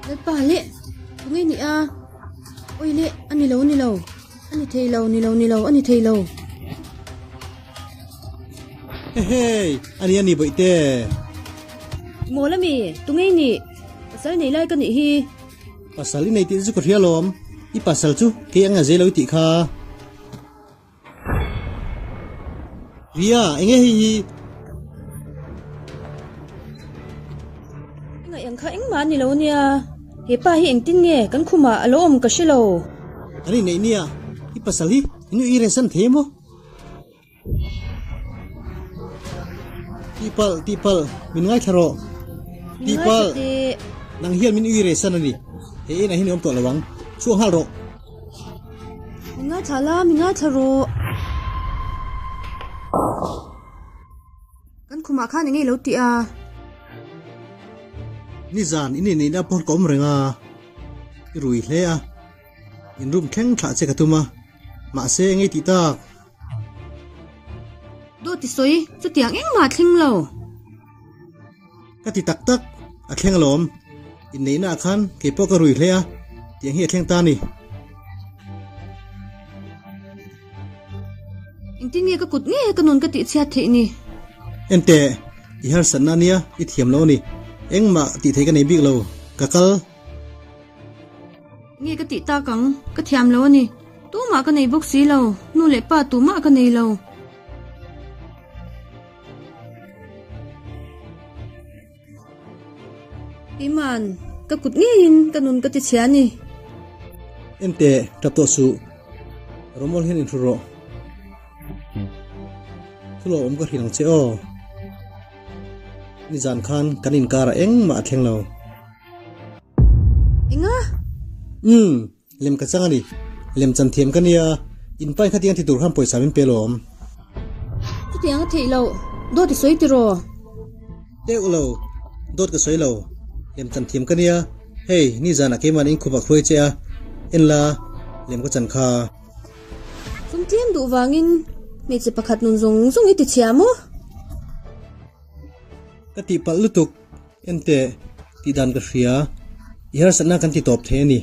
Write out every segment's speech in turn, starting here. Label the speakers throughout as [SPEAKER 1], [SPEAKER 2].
[SPEAKER 1] Lalpa leh tunge ni a? Awi leh a ni lo ni lo a ni thei lo ni lo ni lo a ni thei lo.
[SPEAKER 2] Hehei a ni a ni bawihte.
[SPEAKER 1] Mawl ami tunge ni pasal nei lai ka nih hi.
[SPEAKER 2] Pasal i nei tih chu ka hria lawm i pasal chu kei ang a zei lo i tih kha. Ria, enge hei hi?
[SPEAKER 1] Enga eng kha engmah a ni lo nia, he pa hi engtin nge kan khumah a lo awm ka hre lo.
[SPEAKER 2] Kan inneih nia, i pasal hi inu i resan thei emaw? Tihpalh, tihpalh, min ngaithla rawh. Tihpalh, nang hian min ui resan a ni. He inah hian i awm tawh lo ang, chhuak nghal rawh.
[SPEAKER 1] Min ngaithla la, min ngaithla rawh. Kan khumah khan enge i lo tih a?
[SPEAKER 2] Nizan in inneihna pawh ka awm reng a, i rui hle a, in room thleng thlah che ka tum a, mahse enge i tih tak?
[SPEAKER 1] Dawt i sawi, chutiang engmah thleng lo.
[SPEAKER 2] Ka ti tak tak, a thleng alawm. Inneihna ah khan kei pawh ka rui hle a, tiang hi a thleng ta a ni.
[SPEAKER 1] Engtin nge ka kut nge ka nun ka tih chhiat theih ni?
[SPEAKER 2] Enteh, i harsatna ania i thiam lo a ni. Engmah tih theih ka nei bik lo, ka kal.
[SPEAKER 1] Nge ka tih tak ang, ka thiam lo a ni. Tumah ka nei bawk si lo, nu leh pa tumah ka nei lo. Iman, ka kut ngeiin ka nun ka ti chhia a ni.
[SPEAKER 2] Enteh, tap tawh suh. Rawmawl hian inhru rawh. Thu lo awm ka hrilh ang che aw. Nizan khan kan inkarah engmah a thleng lo.
[SPEAKER 1] Enga?
[SPEAKER 2] Umm, Lem ka chang a ni. Lem chan thiam ka nia, in pai khatiang ti tur khan pawisa min pe lawm.
[SPEAKER 1] Chutiang a theih loh, dawt i sawi tiraw?
[SPEAKER 2] Teuh lo, dawt ka sawi lo. Lem chan thiam ka nia, hei nizanah keimahni in khup a hruai che a, en la, lem ka chan kha.
[SPEAKER 1] Sum tlem duh vangin hmeichhe pakhat nun zawng zawng i ti chhia maw?
[SPEAKER 2] Ka tihpalh lutuk. Enteh, tih dan ka hria, i harsatna kan ti tawp thei a ni.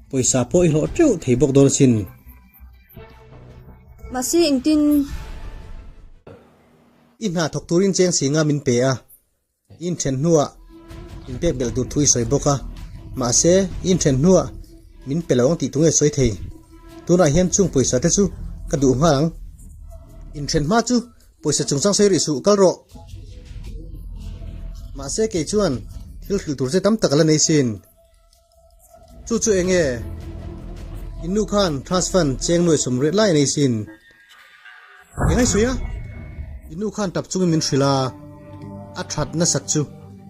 [SPEAKER 2] Pawisa pawh i hlawh teuh thei bawk dawn asin.
[SPEAKER 1] Mahse engtin?
[SPEAKER 2] I hna thawk turin cheng singa min pe a, i inthen hnuah min pek belh tur thu i sawi bawk a. Mahse, i inthen hnuah min pe lo ang tih tunge sawi thei? Tunah hian chung pawisa te chu ka duh nghal ang. Inthen hma chu Pawisa chungchang sawi rih suh, kal rawh. Mahse kei chuan thil hrilh tur che tam tak a la nei sin. Chu chu eng nge? In nu khan trust fund cheng nuai sawmriat lai a nei sin. Eng ai sawi a? In nu khan tap chungin min hrilh a, a that nasat chu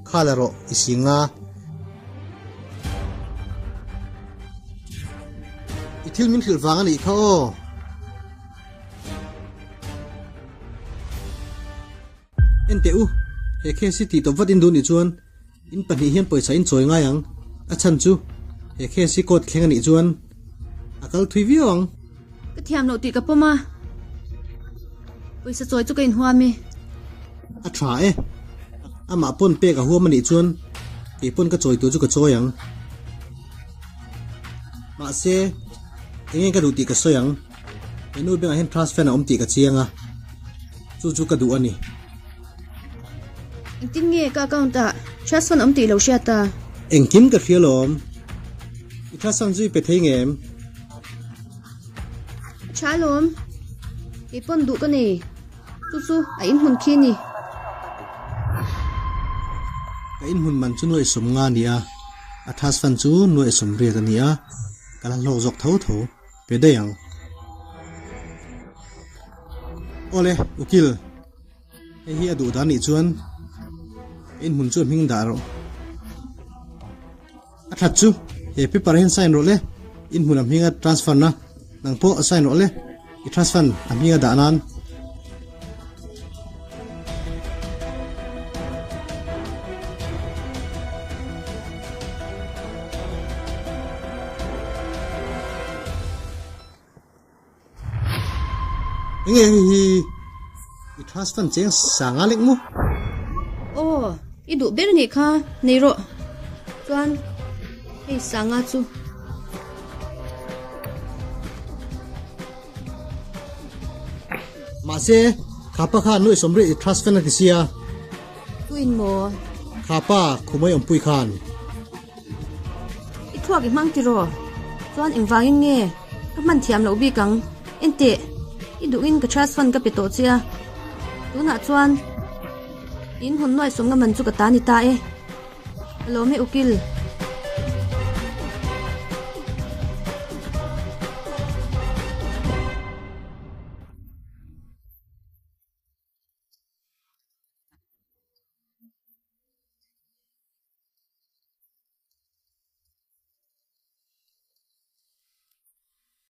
[SPEAKER 2] kha la rawh i sing a. I thil min hrilh vang a nih kha aw. Enteh u, he case hi tih tawp vat in duh nih chuan in pahnih hian pawisa in chawi ngai ang, a chhan chu he case hi court thleng a nih chuan a kal thui viau ang.
[SPEAKER 1] Ka thiam loh tih ka pawm a, pawisa chawi chu ka inhuam i.
[SPEAKER 2] A tha e, amah pawn pek a huam a nih chuan kei pawn ka chawi tur chu ka chawi ang. Mahse, eng nge ka duh tih ka sawi ang. He nu bengah hian trust fan a awm tih ka chiang a, chu chu ka duh a ni.
[SPEAKER 1] Engtin nge ka account ah trust fund a awm tih i lo hriat a?
[SPEAKER 2] Engkim ka hria lawm. I trust fund chu i pe thei ngem?
[SPEAKER 1] A tha alawm. Kei pawn duh ka nei. Chu chu a inhmun khi a ni.
[SPEAKER 2] Ka inhmun man chu nuaih 50 a ni a, a trust fund chu nuaih 80 a ni a, ka la hlawk zawk tho tho. Pe daih ang. Awle, ukil, hei hi a duh dan nih chuan ka inhmun chu a hming dah rawh. A that chu, he paper hian sign rawh le, inhmun a hminga transfer na, nang pawh sign rawh le, i trust fund a hminga dah nan. Enge hei hi i trust fund cheng sanga lek mu?
[SPEAKER 1] Aw, i duh ber anih kha, nei rawh. Chuan. Hei Sanga chu.
[SPEAKER 2] Mahse, khapa khan nuih sawmriat i trust fan a ti sia.
[SPEAKER 1] Tuin maw?
[SPEAKER 2] Khapa khumai awmpui khan.
[SPEAKER 1] I thluak i hmang tiraw? Chuan engvangin nge ka hman thiam loh bik ang? Enteh, i duhin ka trust fund ka pe tawh che a. Tunah chuan in hawn nuaih sawmna man chu ka ta ni ta e. Ka lawm e ukil.